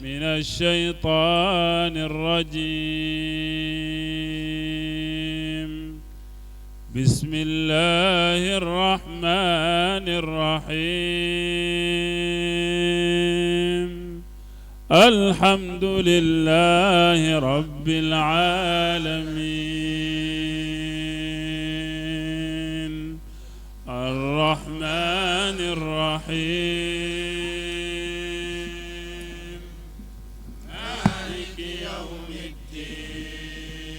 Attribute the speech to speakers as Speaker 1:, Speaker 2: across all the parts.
Speaker 1: من الشيطان الرجيم. بسم الله الرحمن الرحيم. الحمد لله رب العالمين الرحمن الرحيم مالك يوم الدين.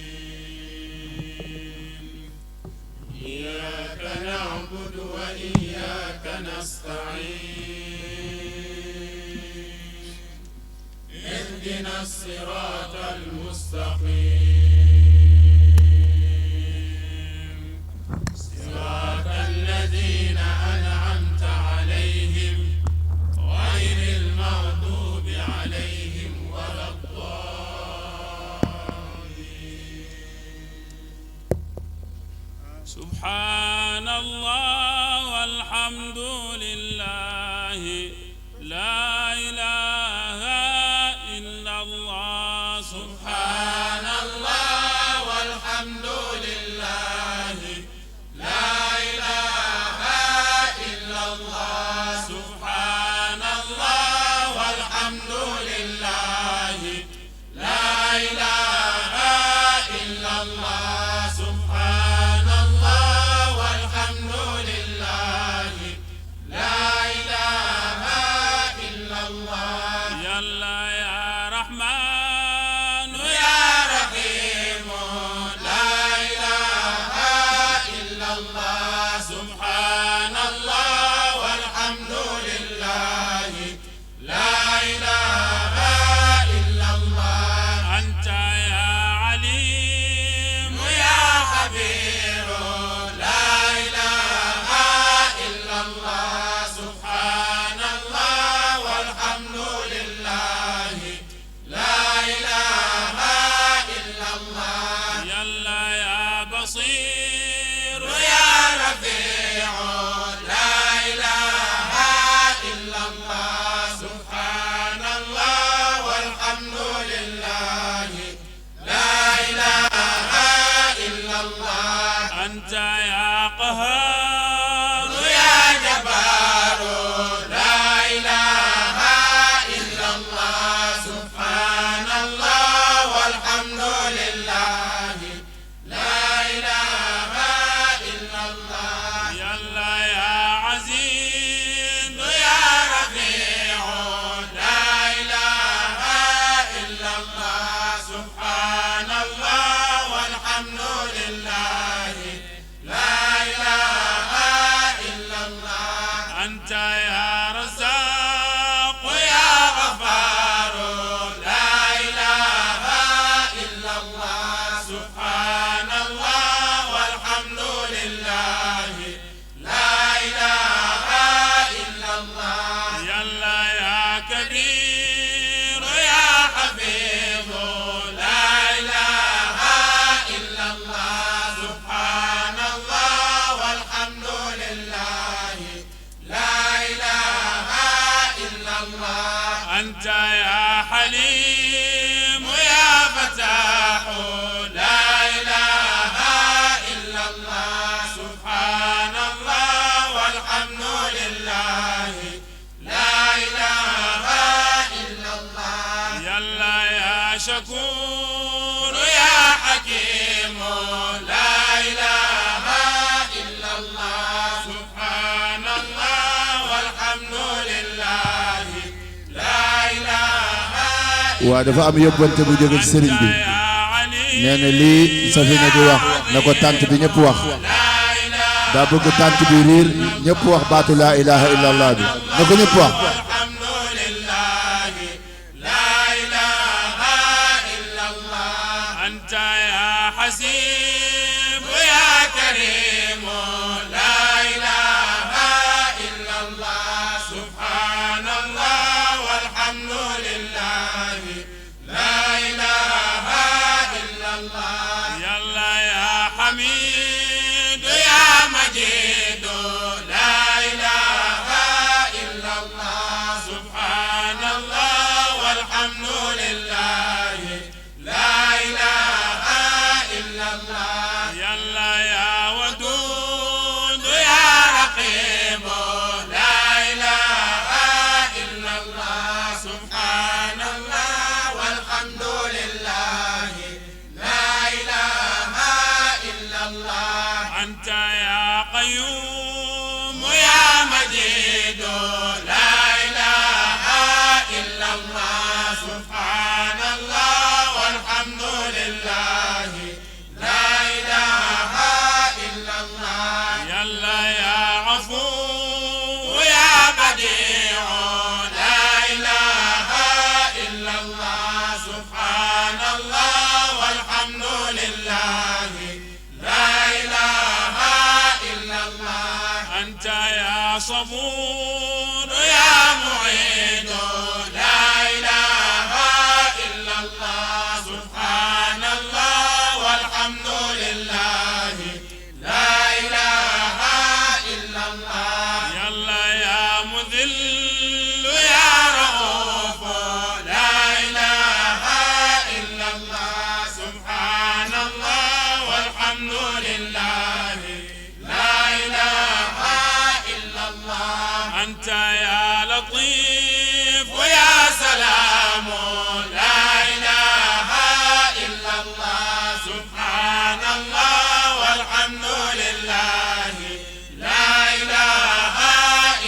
Speaker 1: إياك نعبد وإياك نستعين. اهدنا الصراط المستقيم صراط الذين أنعمت عليهم غير المغضوب عليهم ولا الضالين. سبحان الله والحمد لله لا إله إلا الله. سبحان الله والحمد لله لا إله إلا الله. سبحان الله والحمد لله لا إله إلا الله. سبحان الله والحمد لله لا إله إلا الله. يلا يا رحمن يا رحيم لا إله إلا الله. سبحان الله والحمد لله لا إله إلا الله. أنت يا عليم يا خبير لا إله إلا الله. سبحان الله والحمد لله لا إله إلا الله. يلا يا بصير يا رفيع لا إله إلا الله. سبحان الله والحمد لله لا إله إلا الله. أنت يا قهار يا جبار لا إله إلا الله. سبحان الله والحمد لله لا إله إلا الله. يلا يا عزيز يا رفيع لا إله إلا الله. سبحان الله والحمد لله لا إله إلا الله. أنت يا رزاق يا غفار لا إله إلا الله. سبحان الله والحمد لله لا إله إلا الله. يلا يا كبير يا حفيظ لا إله إلا الله. سبحان الله والحمد لله لا إله إلا الله. أنت يا حليم يا فتاح لا إله إلا الله. سبحان الله والحمد لله لا إله إلا الله. يلا يا شكور يا حكيم لا إله إلا الله. سبحان الله والحمد لله لا إله
Speaker 2: waa dafa am yóbbante bu jóge ci sëriñ bi nee na lii Safina di wax na ko tànt bi ñëpp wax daa bëgg tànt bi riir ñëpp wax baatu laa ilaha illallah bi na ko ñëpp wax.
Speaker 1: الحمد لله لا إله إلا الله. أنت يا حسيب يا كريم لا إله إلا الله. سبحان الله والحمد لله لا إله إلا الله. يلا يا حميد يا مجيد لا إله إلا الله. والحمد لله لا إله إلا الله يلا يا ودود يا رقيب لا إله إلا الله سبحان الله والحمد لله لا إله إلا الله أنت يا قيوم يا مجيد لا إله إلا الله سبحان الله والحمد لله لا إله إلا الله يلا يا عفو يا بديع لا إله إلا الله سبحان الله والحمد لله لا إله إلا الله أنت يا صبور يا معيد لا إله إلا الله سبحان الله والحمد لله لا إله إلا الله يلا يا مذل يا رؤوف لا إله إلا الله سبحان الله والحمد لله لا إله إلا الله أنت يا لطيف يا سلام لا إله إلا الله سبحان الله والحمد لله لا إله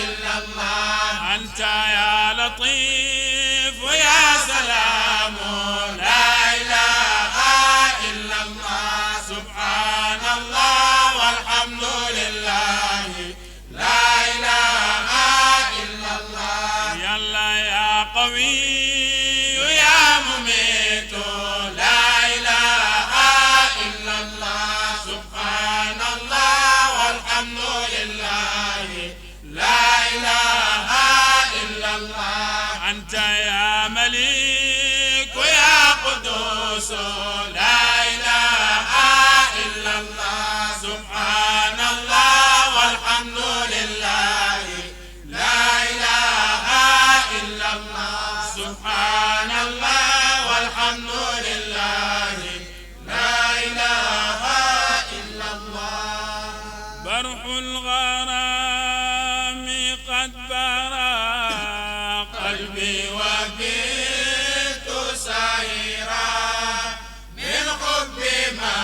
Speaker 1: إلا الله أنت يا لطيف يا سلام لا إله إلا الله سبحان الله والحمد لله لا إله إلا الله يلا يا قوي يا مميت لا إله إلا الله سبحان الله والحمد لله لا إله إلا الله أنت يا مليك يا قدوس لا إله إلا الله سبحان الله والحمد لله لا إله إلا الله سبحان الله والحمد لله لا إله إلا الله برح الغرام قد برى قلبي وكلت سائرا من حب ما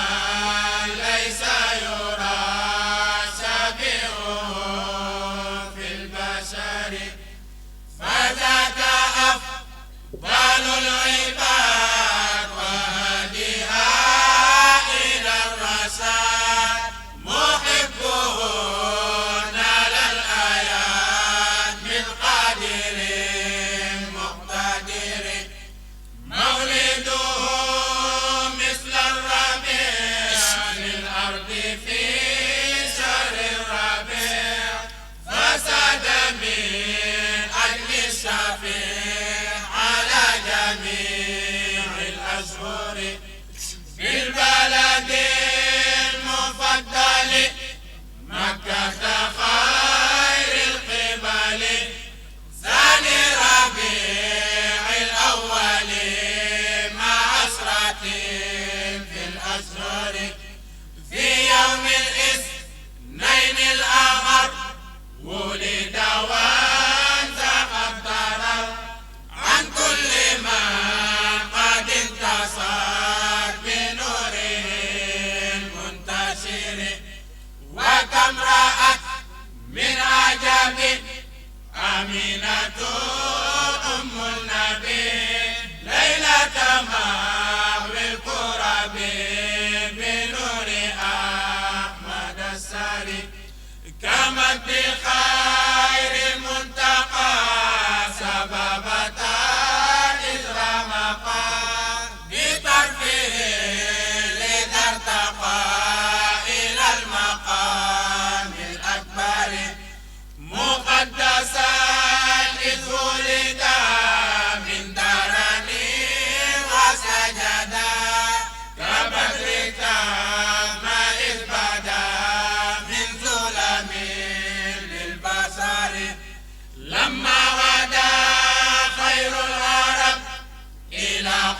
Speaker 1: ليس يرى شبيهه في البشر فذاك أفضل العباد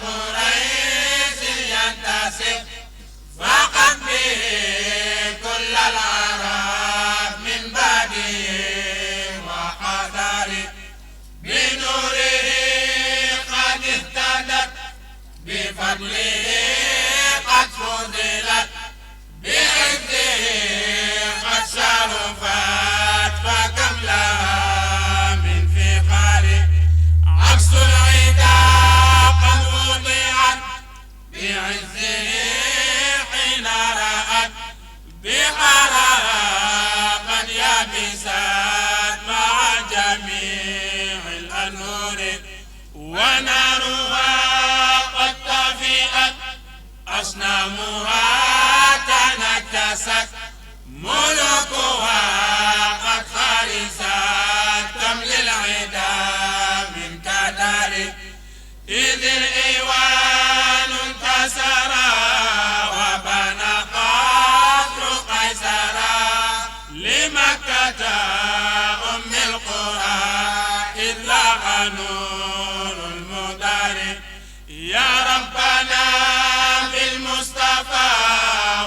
Speaker 1: قريش ينتسب فقد به كل العرب من بعده وحضر بنوره قد اهتدت بفضله قد فضلت بعزه قد شرفت فكم لها من فخار عكس العدا قد وضعت بعزه حين رأت بحرها قد يبست مع جميع الأنوار ونارها قد طفئت أصنامها تنكست ملوكها قد خرست تملي العدا من كدار إذ الإيوان انكسرا وبنى قصر قيصرا لمكة أم القرى إذ لاغ نور المدار يا ربنا بالمصطفى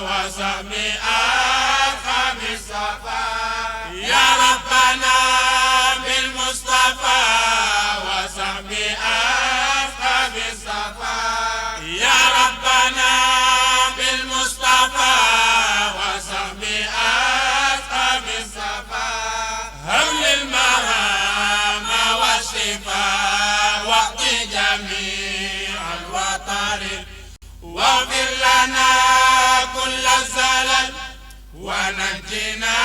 Speaker 1: وصحبه أرحم الصفا يا ربنا بالمصطفى وصحبه أرحم الصفا يا ربنا بالمصطفى وصحبه أرحم الصفا هول المرام والشفاء واقض جميع الوطر واغفر لنا كل الزلل ونجنا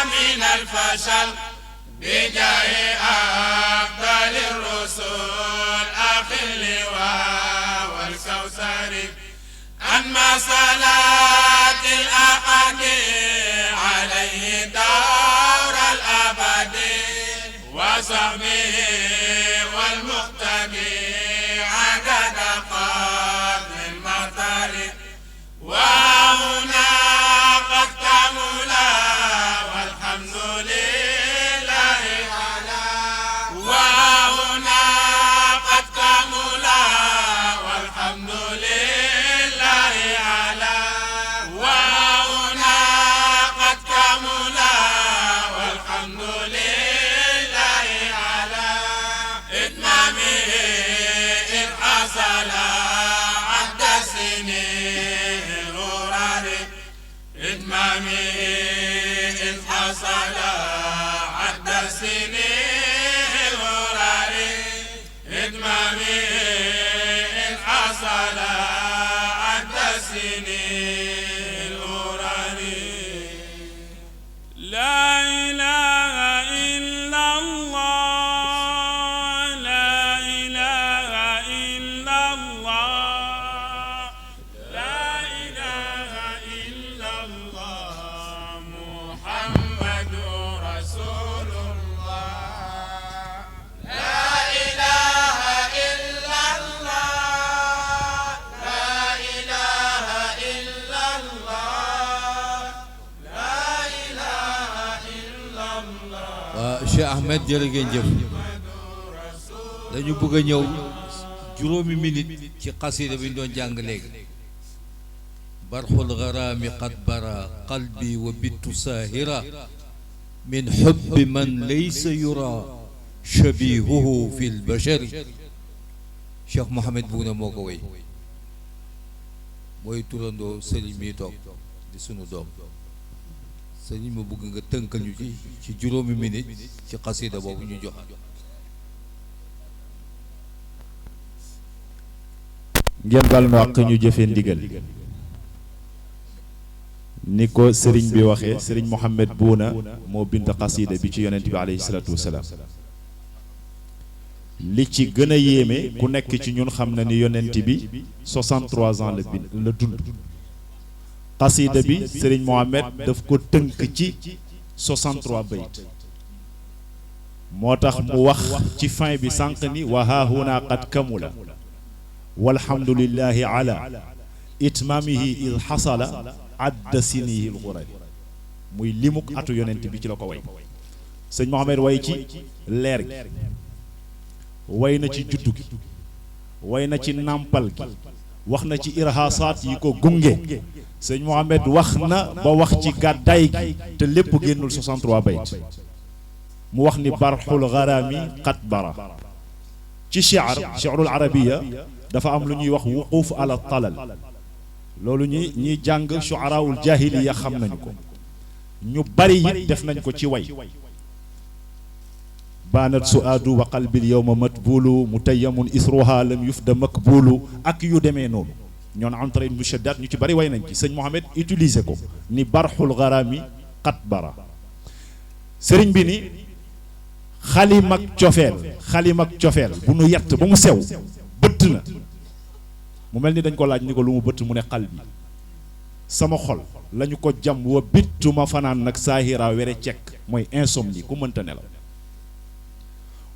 Speaker 1: من الفشل بجاه أفضل الرسل أخي اللواء والكوثر أنما صلاة الأحد عليه دور الأبد وصحبه والمقتدي عدد قدر المطر وهنا قد كملا والحمد لله على وهنا قد كملا والحمد لله على وهنا قد كملا والحمد لله على إتمامه إذ حصل عد سنين الغرار إتمامه إذ حصل عد سنين الغرار إتمامه إذ حصل عد سنين الغرار لا إله إلا الله لا إله إلا الله لا إله إلا الله محمد رسول الله لا إله إلا الله لا إله إلا الله لا إله إلا الله
Speaker 3: Cheikh Ahmed jërë ngeen jëf dañu bëgg a ñëw juróomi minute ci xasida bi ñu doon jàng léegi barxul garaami qad bara qalbi wa bittu saahira min xubbi man laysa yura shabihuhu fi lbashari Cheikh Mohamed Bouna moo ko way mooy turandoo sëriñ mi toog di sunu doom sëriñ ma bëgg nga tënkal ñu ci juróomi minute ci xasida boobu ñu jox
Speaker 4: ngeen bal nu àq ñu jëfe ndigal ni ko sëriñ bi waxee sëriñ Mohamed Bouna moo bind xasida bi ci yonent bi alayhi salaatu wasalaam li ci gën a yéeme ku nekk ci ñun xam na ni yonent bi 63 ans la dund xasida bi sëriñ Mohamed daf ko tënk ci 63 bayt moo tax mu wax ci fin bi sànq ni wa haahuna qad kamula walhamdulillahi ala itmamihi id xasala adda sinihi lxurari muy limuk atu yonent bi ci la ko way sëñ Mohamed way ci leer gi way na ci juddu gi way na ci nàmpal gi wax na ci irhaasaat yi ko gunge sëñ Mohamed wax na ba wax ci gàddaay gi te lépp génnul 63 bayt mu wax ni barxul garaami qad bara ci shi'rul arabiya dafa am lu ñuy wax wuquuf ala talal loolu ñiy jàng shu'araul jahiliya xam nañu ko ñu bari it def nañ ko ci way baanat suaadu wa qalbil yawma matbulu mutayyamun isruha lam yufda makbulu ak yu demee noonu ñoon entre mushaddat ñu ci bari way nañ ci sëñ Mohamed utiliser ko ni barxul garaami qad bara sëriñ bi ni xalim ak cofeel bu nu yett ba mu sew bëtt na mu mel ni dañ ko laaj ni ko lu mu bëtt mu ne xal bi sama xol lañu ko jam wa bittu ma fanaan nag saahira were cekk mooy insomnie ku mënta nelaw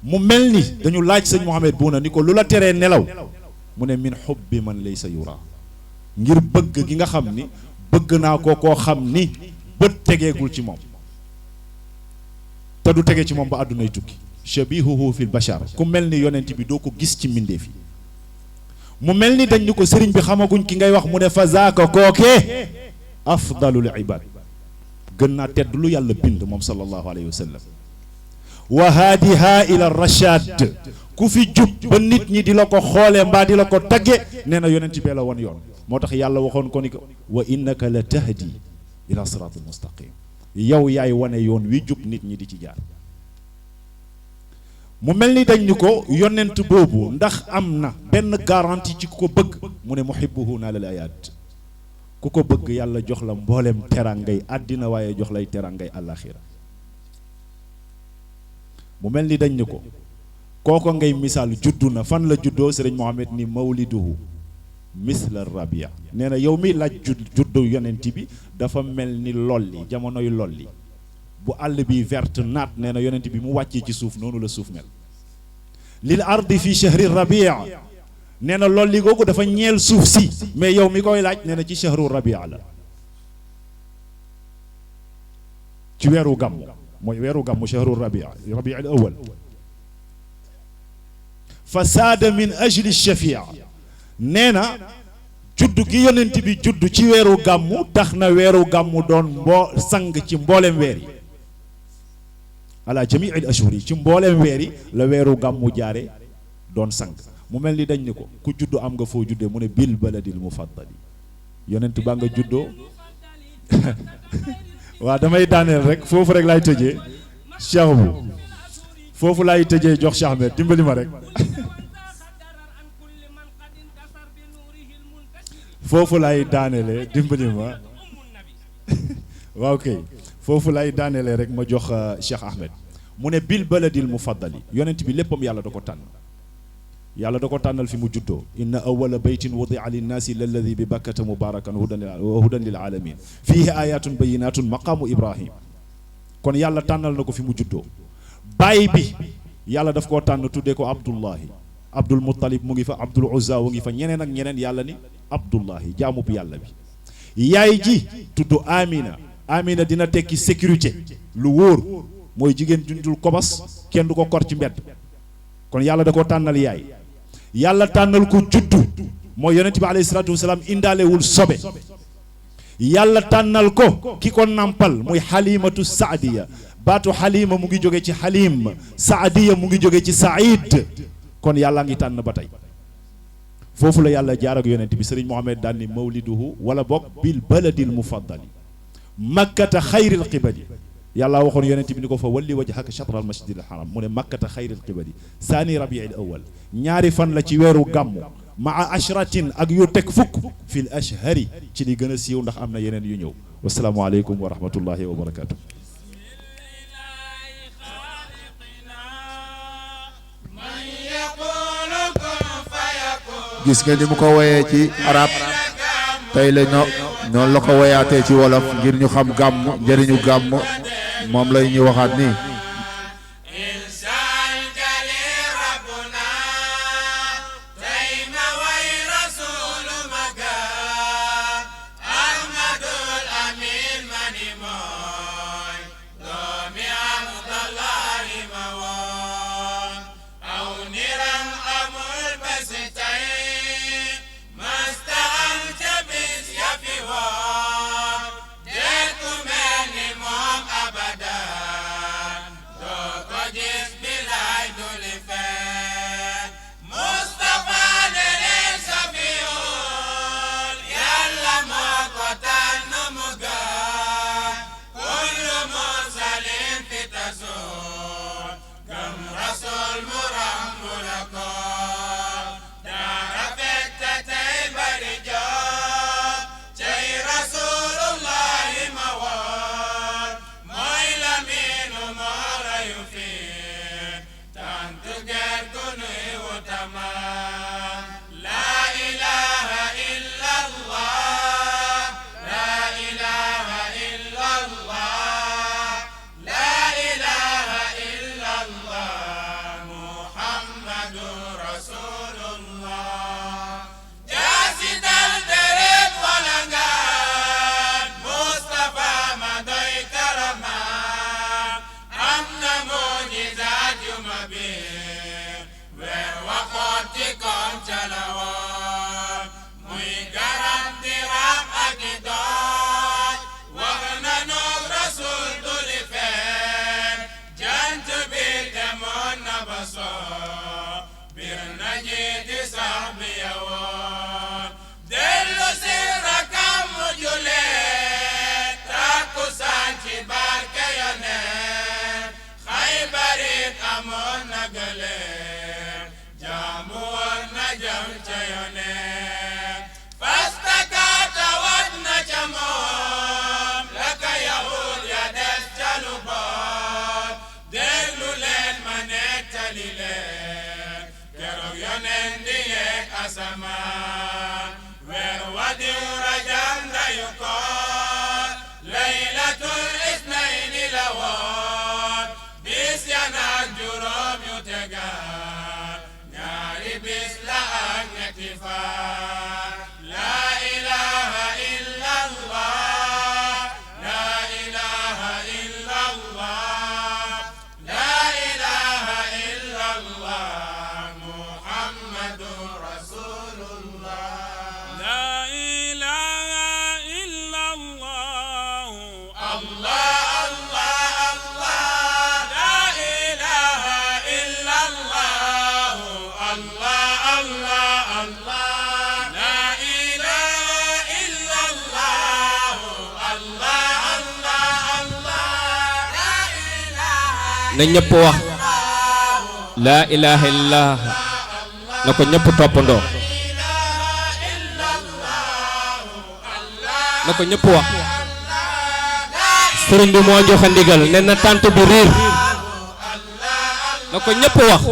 Speaker 4: mu mel ni dañu laaj sëñ Mohamed Bouna ni ko lu la teree nelaw mu ne min xubbi man laysa yura ngir bëgg gi nga xam ni bëgg naa ko koo xam ni bët tegeegul ci moom te du tege ci moom ba àddunay tukki shabihuhu fil bashar ku mel ni yonent bi doo ko gis ci mbindeef yi mu mel ni dañ ñu ko sëriñ bi xamaguñ ki ngay wax mu ne fa zaaka kookee afdalul ibad gën naa tedd lu yàlla bind moom sallallahu alayhi wa sallam wa haadiha ila rashad ku fi jub ba nit ñi di la ko xoolee mbaa di la ko tagge nee na yonent bee la woon yoon moo tax yàlla waxoon ko ni ko wa innaka la tahdi ila siratul mustaqim yow yaay wane yoon wi jub nit ñi di ci jaar mu mel ni dañ ni ko yonent boobu ndax am na benn garantie ci ku ko bëgg mu ne muhibbuhu naa lal ayaat ku ko bëgg yàlla jox la mboolem terangay àddina waaye jox lay terangay àllaaxira mu mel ni dañ ni ko kooko ngay misaal juddu na fan la juddoo sëriñ Mohamed ni mawliduhu misla rabia nee na yow mi laaj juddu yonent bi dafa mel ni lolli jamonoy lolli bu àll bi verte naat nee na yonent bi mu wàccee ci suuf noonu la suuf mel lil ardi fi shahri rabia nee na lolli googu dafa ñeel suuf si mais yow mi koy laaj nee na ci shahru rabia la ci weeru gàmmu mooy weeru gàmmu shahru rabia al awal fa saada min ajli shafia nee na juddu gi yonent bi juddu ci weeru gàmmu tax na weeru gàmmu doon sang ci mboolem weer yi ala jamii al ashhur yi ci mboolem weer yi la weeru gàmmu jaare doon sang mu mel ni dañ ni ko ku juddu am nga foo juddee mu ne bil baladil mufaddali yonent baa nga juddoo waaw damay daaneel rek foofu rek laay tëjee cheikh bu foofu laay tëjee jox Cheikh Ahmed dimbali ma rek foofu laay daanelee dimbali ma waaw kay foofu laay daanelee rek ma jox Cheikh Ahmed mu ne bil baladil mufaddali yonent bi léppam yàlla da ko tànn yàlla da ko tànnal fi mu juddoo inna awwala baytin wudia linnaasi lalladi bi bakkata mubarakan hudan lil alamin fiihi ayatun bayinatun maqaamu ibrahim kon yàlla tànnal na ko fi mu juddoo baay bi yàlla daf koo tànn tuddee ko abdullahi abdul muttalib mu ngi fa abdul uzza mu ngi fa ñeneen ak ñeneen yàlla ni abdullahi jaamub yàlla bi yaay ji tudd amina amina dina tekki sécurité lu wóor mooy jigéen jundul kobas kenn du ko kor ci mbedd kon yàlla da koo tànnal yaay yàlla tànnal ko juddu mooy yonent bi alayhi salaatu wasalaam indaalewul sobe yàlla tànnal ko ki ko nampal muy xalimatu saadiya baatu xalima mu ngi jóge ci xalim saadiya mu ngi jóge ci saïd kon yàlla ngi tànn ba tey foofu la yàlla jaar ak yonent bi sëriñ Mohamed daan ni mawliduhu wala boog bil baladil mufaddali makkata xayril qibali yàlla waxoon yonent bi ni ko fa walli wajhaka shatra al masjidil haram mu ne makkata xayril qibali saani rabiil awal ñaari fan la ci weeru gàmmu maa ashratin ak yu teg fukk fil ashhari ci li gën a siiw ndax am na yeneen yu ñëw wasalaamualeykum wa rahmatullahi wa barakatuh
Speaker 2: gis nga ni mu ko woyee ci arab tey la noonu la ko woyaatee ci wolof ngir ñu xam gàmm njëriñu gàmm moom lay ñu waxaat nii
Speaker 1: Stay asamaan weer wa diw rajab ndayu koor laylatul isnayni la woon bis ya nag juróom yu tegal ñaari bis la ak ñetti fan la ilaha illa allah la ilaha illa allah la ilaha illa allah muhammadur rasulullah la ilaha illa allah allah allah allah la ilaha illa allah allah allah allah la ilaha illa allah allah allah allah la ilaha
Speaker 5: na ñëpp wax laa ilaha illallah na ko ñëpp toppandoo na ko ñëpp wax sëriñ bi moo joxe ndigal ne na tànt bi riir na ko ñëpp wax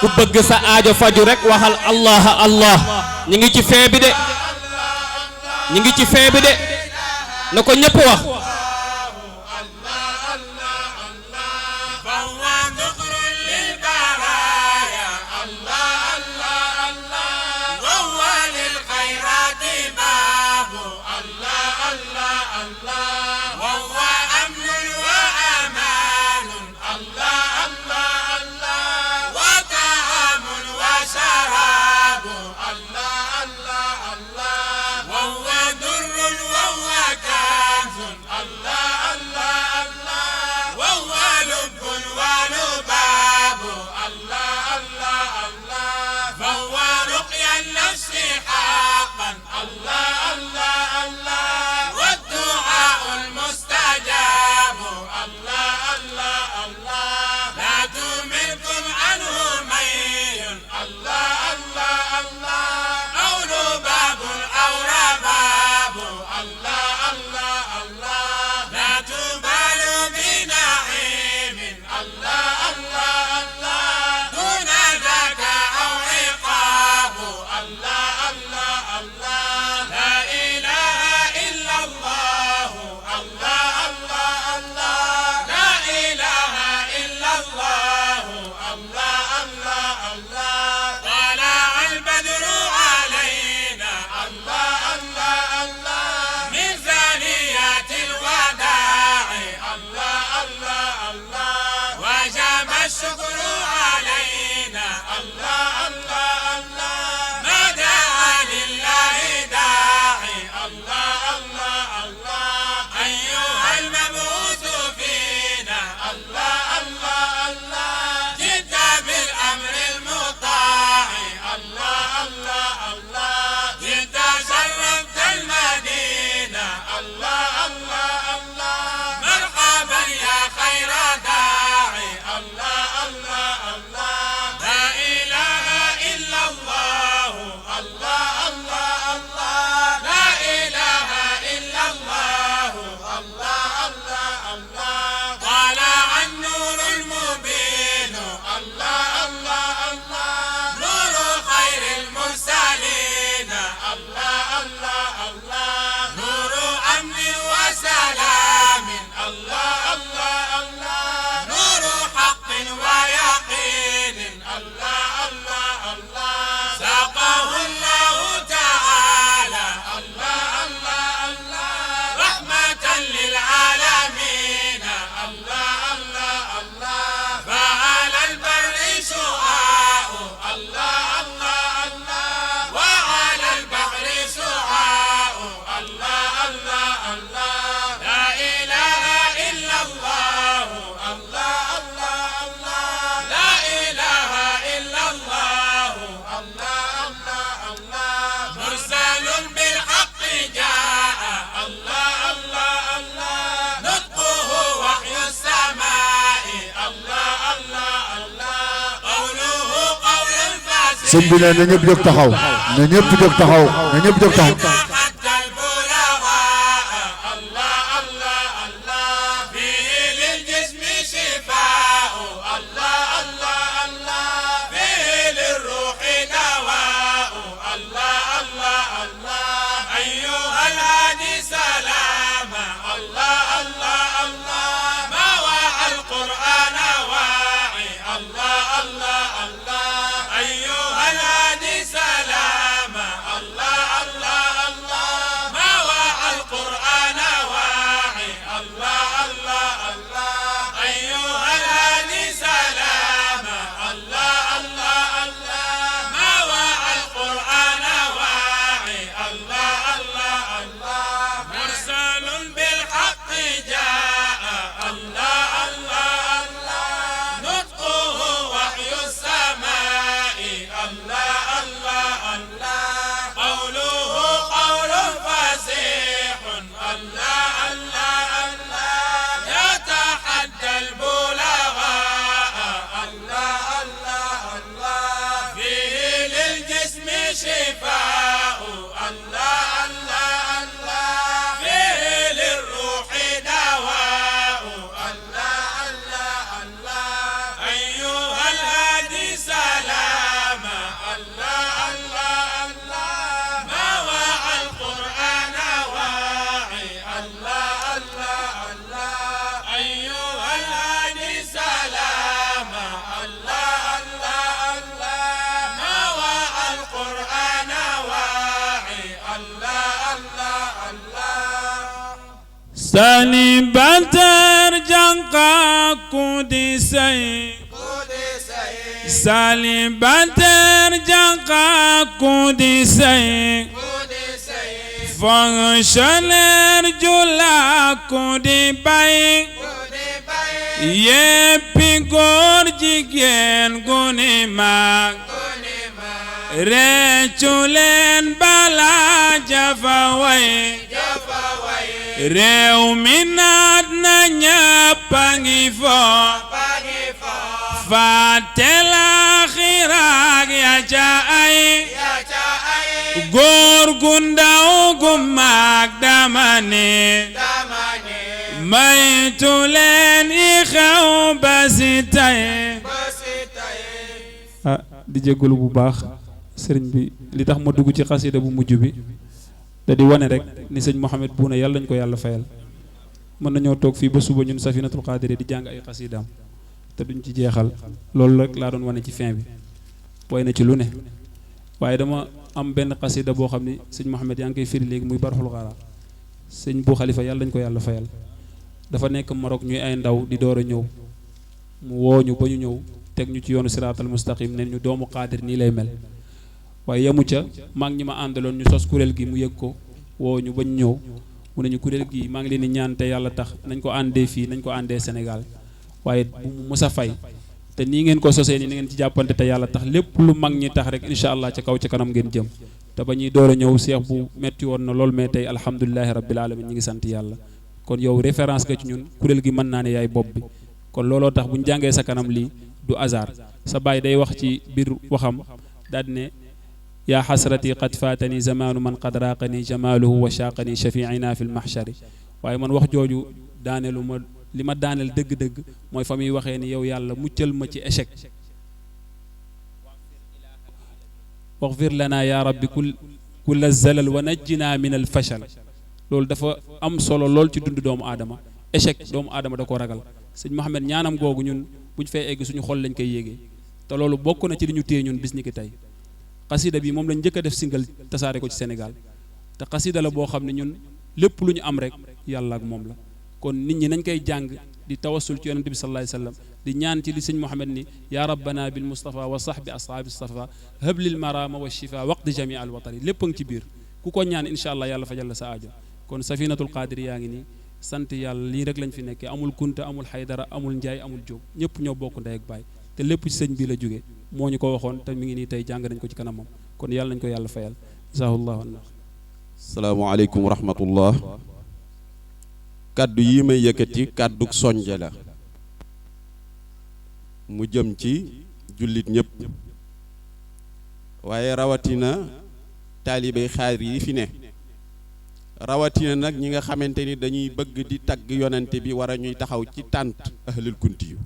Speaker 5: ku bëgg sa aajo faju rek waxal allah allah ñi ngi ci fin bi de ñi ngi ci fin bi de na ko ñëpp wax
Speaker 2: sëñ bi ne na ñëpp jóg taxaw na ñëpp jóg taxaw na ñëpp jóg taxaw
Speaker 6: Sani Batar Janka Kudisai Sali Batar Janka Kudisai Fonctionnaire Jula Kudibay Yeppi góor jigéen guni mag réccu leen bala jafa way réew mi naat na ñëpp a ngi fo fàtte laaxiraak ya ca ay góor gu ndaw gu mag dama ne maytu leen i xew ba si tay di jégalu bu baax sëriñ bi li tax ma dugg ci xasida bu mujj bi da di wane rek ni sëñ Mouhamed Bouna yàlla nañ ko yàlla fayal mën nañoo toog fii ba suba ñun Safinatul Qaadiri di jàng ay xasidaam te duñ ci jeexal loolu rek laa doon wane ci fin bi way na ci lu ne waaye dama am benn xasida boo xam ni sëñ Mouhamed yaa ngi koy firi léegi muy Barxul Xara sëñ bu Xalifa yàlla nañ ko yàlla fayal dafa nekk Maroc ñuy ay ndaw di door a ñëw mu woo ñu ba ñu ñëw teg ñu ci yoonu siraatal mustaqim ne ñu doomu Qaadir nii lay mel waaye yemu ca maa ngi ñi ma àndaloon ñu sos kuréel gi mu yëg ko woo ñu bañ ñëw mu ne ñu kuréel gi maa ngi leen di ñaan te yàlla tax nañ ko àndee fii nañ ko àndee Sénégal waaye bu mu mës a fay te nii ngeen ko sosee ni na ngeen ci jàppante te yàlla tax lépp lu mag ñi tax rek incha allah ca kaw ca kanam ngeen jëm te ba ñuy door a ñëw seex bu metti woon na lool mais tey alhamdulilahi rabbil alamin ñi ngi sant yàlla kon yow référence nga ci ñun kuréel gi mën naa ne yaay bopp bi kon looloo tax bu ñu jàngee sa kanam lii du hasard sa baay day wax ci biir waxam daal ne yaa xasrati qad faatani zamaanu man qad raaqani jamaaluhu wa shaaqani shafiina fi lmaxshari waaye man wax jooju daaneelu ma li ma daaneel dëgg-dëgg mooy fa muy waxee ni yow yàlla muccal ma ci échec waxfir lana ya rabbi kulla zalal wa najjina min al fashal loolu dafa am solo lool ci dund doomu aadama échec doomu aadama da ko ragal sëñ Mouhamed ñaanam googu ñun buñ fay egg suñu xol lañ koy yéegee te loolu bokk na ci li ñu téye ñun bis ni ki tey xasida bi moom lañ njëkk a def single tasaare ko ci Sénégal te xasida la boo xam ne ñun lépp lu ñu am rek yàlla ak moom la kon nit ñi nañ koy jàng di tawassul ci yonente bi sallallahu alayhi wasallam di ñaan ci li sëñ Mouhamed ni ya rabbana bil mustafa wa sahbi ashaabi safa hablil marama wa shifa waqdi jami al watari lépp a ngi ci biir ku ko ñaan incha allah yàlla fajal la sa aajo kon Safinatul Qaadiri yaa ngi nii sant yàlla lii rek lañ fi nekkee amul kunta amul xaydara amul njaay amul jóob ñëpp ñoo bokk ndey ak baay te lépp ci sëñ bi la jóge moo ñu ko waxoon te mi ngi nii tey jàng nañ ko ci kanamam kon yàlla nañ ko yàlla fayal jazaahullahu anna
Speaker 7: salaamaaleykum wa rahmatullah kàddu yi may yëkkati kàddu soñje la mu jëm ci jullit ñëpp waaye rawatina taalibey xaadir yi fi ne rawatina nag ñi nga xamante ni dañuy bëgg di tagg yonente bi war a ñuy taxaw ci tànt ahlul kunti yu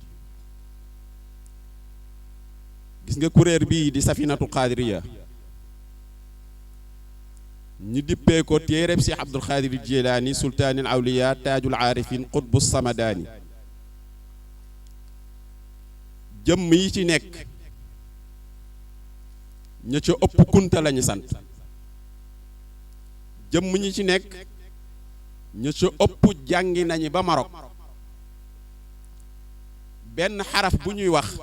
Speaker 7: gis nga kuréer bii di safinatu xaadiriya ñu dippee ko téereb Cheikh Abdul Xaadir Jilaani sultaanil awliya taajul aarifin qutbu samadaani jëmm yi ci nekk ña ca ëpp kunta lañu sant jëmm ñi ci nekk ña ca ëpp jàngi nañu ba Maroc benn xaraf bu ñuy wax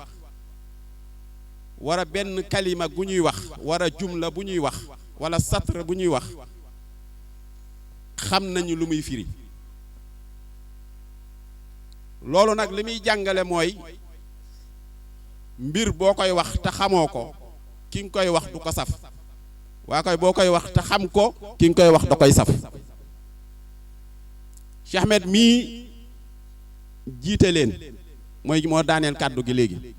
Speaker 7: wara benn kalima bu ñuy wax wara jumla bu ñuy wax wala satr bu ñuy wax xam nañu lu muy firi loolu nag li muy jàngale mooy mbir boo koy wax te xamoo ko ki nga koy wax du ko saf waa koy boo koy wax te xam ko ki nga koy wax da koy saf Cheikh Ahmed mii jiite leen mooy moo daaneel kàddu gi léegi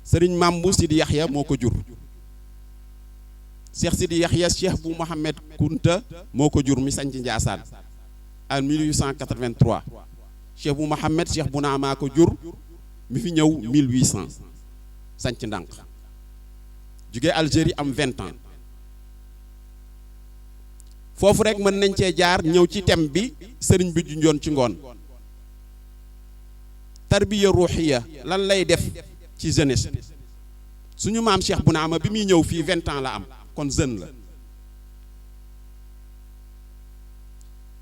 Speaker 7: sëriñ Mambu Sidi Yaxya moo ko jur Cheikh Sidi Yaxya Cheikh bu Mohamed Kunta moo ko jur mi sañc Njaasaan en 1883 Cheikh bu Mohamed Cheikh bu Naama ko jur mi fi ñëw 1800 sañc ndànk jóge Algérie am 20 ans foofu rek mën nañ cee jaar ñëw ci thème bi sëriñ bi junjoon ci ngoon tarbiya ruuxiya lan lay def ci jeunesse suñu maam Cheikh bu Naama bi muy ñëw fii 20 ans la am kon jeune la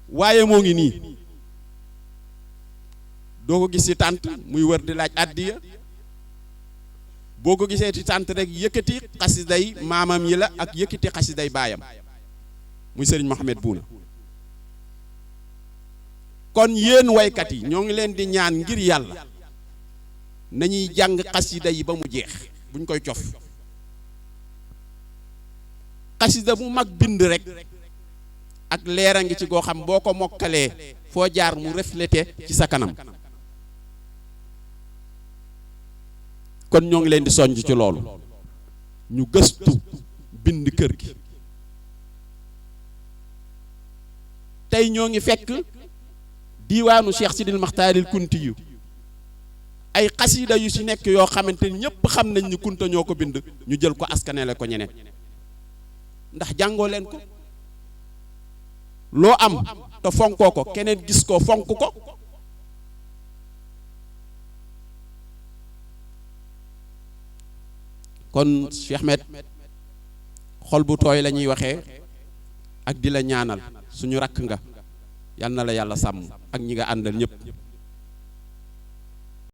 Speaker 7: waaye moo ngi nii doo ko gis ci tànt muy wër di laaj àddiya boo ko gisee ci tànt rek yëkkati xasiday maamam yi la ak yëkkati xasiday baayam muy sëriñ Mohamed Bouna kon yéen waykat yi ñoo ngi leen di ñaan ngir yàlla nañuy jàng xasida yi ba mu jeex buñ koy cof xasida bu mag bind rek ak leer a ngi ci goo xam boo ko mokkalee foo jaar mu reflété ci sa kanam kon ñoo ngi leen di soññ ci loolu ñu gëstu bind kër gi tey ñoo ngi fekk diiwaanu Cheikh Sidil Maxtaaril Kunti yu ay xasida yu ci nekk yoo xamante ni ñëpp xam nañ ni kunta ñoo ko bind ñu jël ko askanele ko ñeneen ndax jàngoo leen ko loo am te fonkoo ko keneen gis ko fonk ko kon Cheikh Ahmed xol bu tooy la ñuy waxee ak di la ñaanal suñu rakk nga yal na la yàlla sàmm ak ñi nga àndal ñëpp